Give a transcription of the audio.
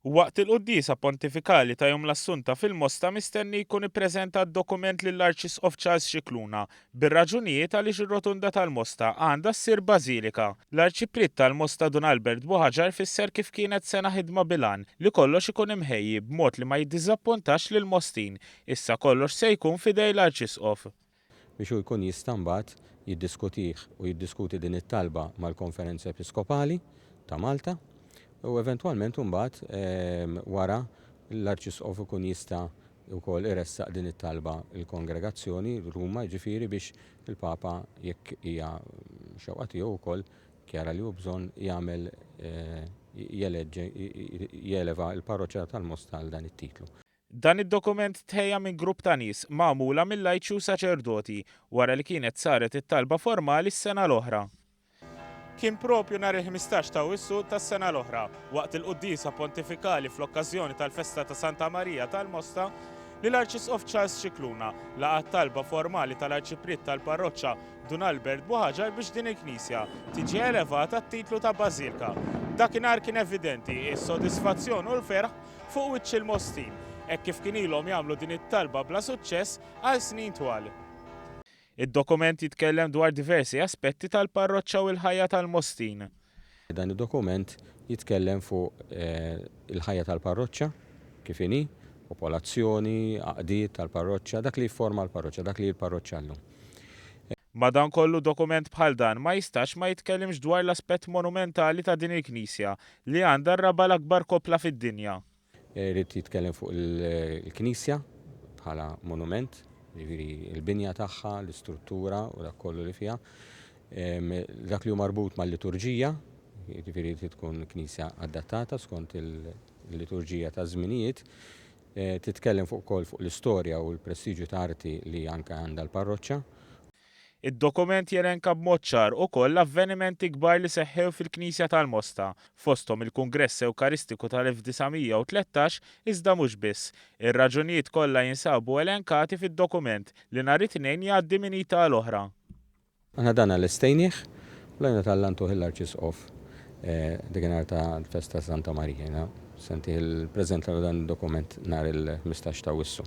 Waqt il-quddiesa pontifikali ta' Jum l-Assunta fil-Mosta mistenni jkun ippreżentat dokument lill-Arċisqof Charles Scicluna bir-raġunijiet għaliex ir-Rotunda tal-Mosta għandha ssir bażilika. L-Arċipriet tal-Mosta Dun Albert Buhaġar fisser kif kienet sena ħidma bil-għan li kollox ikun imħejji b'mod li ma jiddiżappuntax lill-Mostin. Issa kollox se jkun f'idej l-Arċisqof. Biex hu jkun jista' mbagħad jiddiskutih u jiddiskuti din it-talba mal-Konferenza Episkopali ta' Malta u eventwalment imbagħad wara l-Arċisqof ikun jista' wkoll iressaq din it-talba l-Kongregazzjoni Ruma, jiġifieri biex il-Papa, jekk hija xewqa tiegħu wkoll kjara li hu bżonn jagħmel jeleġġe jeleva l-parroċċa tal-Mosta għal dan it-titlu. Dan id-dokument tħejja minn grupp ta' nies magħmula minn lajċi u saċerdoti wara li kienet saret it-talba formali s-sena l-oħra. Kien propju nhar il-15 ta' Awwissu tas-sena l-oħra, waqt il-quddiesa pontifikali fl-okkażjoni tal-festa ta' Santa Marija tal-Mosta, li l-Arċisqof Charles Scicluna laqa' t-talba formali tal-Arċipriet tal-Parroċċa Dun Albert Buhaġar biex din il-knisja tiġi elevata għat-titlu ta' bażilka. Dakinhar kien evidenti s-sodisfazzjon u l-ferħ fuq wiċċ il-Mostin, hekk kif kien ilhom jagħmlu din it-talba bla suċċess għal snin twal. Id-dokument jitkellem dwar diversi aspetti tal-parroċċa u l-ħajja tal-Mostin. Dan id-dokument jitkellem fuq il-ħajja tal-parroċċa kif inhi, popolazzjoni, għaqdiet tal-parroċċa, dak li jifforma l-parroċċa, dak li hi l-parroċċa llum. Madankollu dokument bħal dan ma jistax ma jitkellimx dwar l-aspett monumentali ta' din il-knisja li għandha r-raba' l-akbar koppla fid-dinja. Irid jitkellem fuq il-knisja bħala monument, jiġifieri l-binja tagħha, l-istruttura u dak kollu li fiha. Dak li hu marbut mal-liturġija, jiġifieri trid tkun knisja adattata skont il-liturġija taż-żminijiet. Titkellem fuq ukoll fuq l-istorja u l-prestiġju ta' arti li anke għandha l-parroċċa. Id-dokument jelenka b'mod ċar ukoll l-avvenimenti kbar li seħħew fil-Knisja tal-Mosta, fosthom il-Kungress Ewkaristiku tal-1913 iżda mhux biss. Ir-raġunijiet kollha jinsabu elenkati fid-dokument li nhar it-Tnejn jgħaddi minn id għal oħra. Aħna dan lestejnih u l-għajnuna t'Alla ntuh lill-Arċisqof dakinhar tal-festa ta' Santa Marija. Jiena se ntih il-preżentalu dan id-dokument nhar il-15 t'Awwissu.